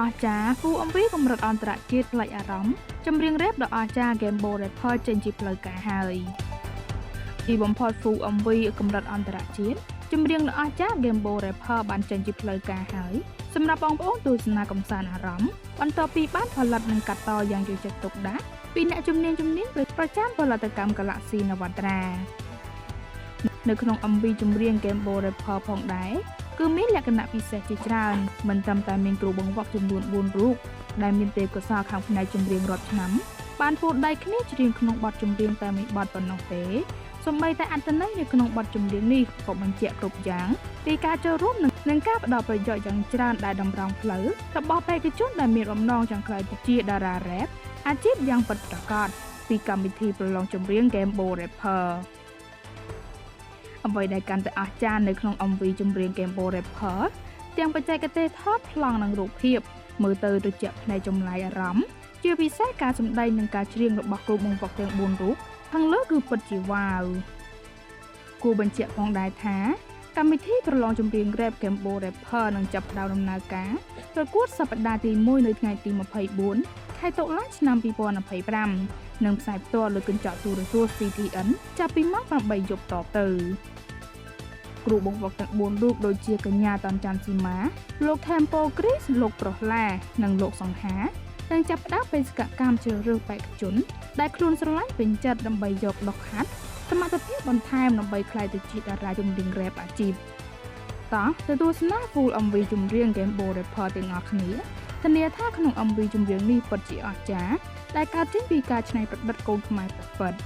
អស្ចារ្យ Full MV កម្រិតអន្តរជាតិប្លែកអារម្មណ៍ចម្រៀងរ៉េបដ៏អស្ចារ្យ Gambo Rapper ចេញជាផ្លូវការហើយទីបំផុត Full MV កម្រិតអន្តរជាតិចម្រៀងដ៏អស្ចារ្យ Gambo Rapper បានចេញជាផ្លូវការហើយសម្រាប់បងប្អូនទស្សនាកំសាន្តអារម្មណ៍បន្ទាប់ពីបានផលិតនិងកាត់តយ៉ាងយកចិត្តទុកដាក់ពីអ្នកជំនាញជំនាញប្រចាំផលិតកម្ម Galaxy នវត្រានៅក្នុង MV ចម្រៀង Gambo Rapper ផងដែរគឺមានលក្ខណៈពិសេសជាច្រើនមិនត្រឹមតែមានគ្រូបង្វឹកចំនួន4រូបដែលមានទេពកោសល្យខាងផ្នែកចម្រៀងរាប់ឆ្នាំបានពួតដៃគ្នាច្រៀងក្នុងបទចម្រៀងតែមួយបទប៉ុណ្ណោះទេសូម្បីតែអត្ថន័យនៅក្នុងបទចម្រៀងនេះក៏បញ្ជាក់គ្រប់យ៉ាងពីការចូលរួមនិងការផ្ដល់ប្រយោជន៍យ៉ាងច្រើនដែលតម្រង់ផ្លូវរបស់បេក្ខជនដែលមានបំណងចង់ក្លាយទៅជាតារារ៉េបអាជីពយ៉ាងពិតប្រាកដពីកម្មវិធីប្រឡងចម្រៀង Gambo Rapper អ្វីដែលកាន់តែអស្ចារ្យនៅក្នុង MV ចម្រៀង Gambo Rapper ទាំងបច្ចេកទេសថតប្លង់និងរូបភាពមើលទៅត្រជាក់ភ្នែកចម្លែកអារម្មណ៍ជាពិសេសការសម្ដែងនិងការច្រៀងរបស់គ្រូបង្វឹកទាំង4រូបខាងលើគឺពិតជាវ៉ាវគួរបញ្ជាក់ផងដែរថាកម្មវិធីប្រឡងចម្រៀង Rap Gambo Rapper នឹងចាប់ផ្ដើមដំណើរការប្រកួតសប្តាហ៍ទី1នៅថ្ងៃទី24ខែតុលាឆ្នាំ2025និងផ្សាយផ្ទាល់លើកញ្ចក់ទូរទស្សន៍ CTN ចាប់ពីម៉ោង8យប់តទៅគ្រូបង្វឹកទាំង4រូបដូចជាកញ្ញាតាន់ច័ន្ទស៊ីម៉ាលោក Tempo Chris លោកប្រុសឡានិងលោកសង្ហានឹងចាប់ផ្ដើមបេសកកម្មជ្រើសរើសបេក្ខជនដែលខ្លួនស្រឡាញ់ពេញចិត្តដើម្បីយកដុសខាត់សមត្ថភាពបន្ថែមដើម្បីក្លាយទៅជាតារាចម្រៀងរ៉េបអាជីពតោះទៅទស្សនា Full MV ចម្រៀង Gambo Rapper ទាំងអស់គ្នាធានាថាក្នុង MV ចម្រៀងនេះពិតជាអស្ចារ្យដែលកើតចេញពីការច្នៃប្រឌិតកូនខ្មែរពិតៗ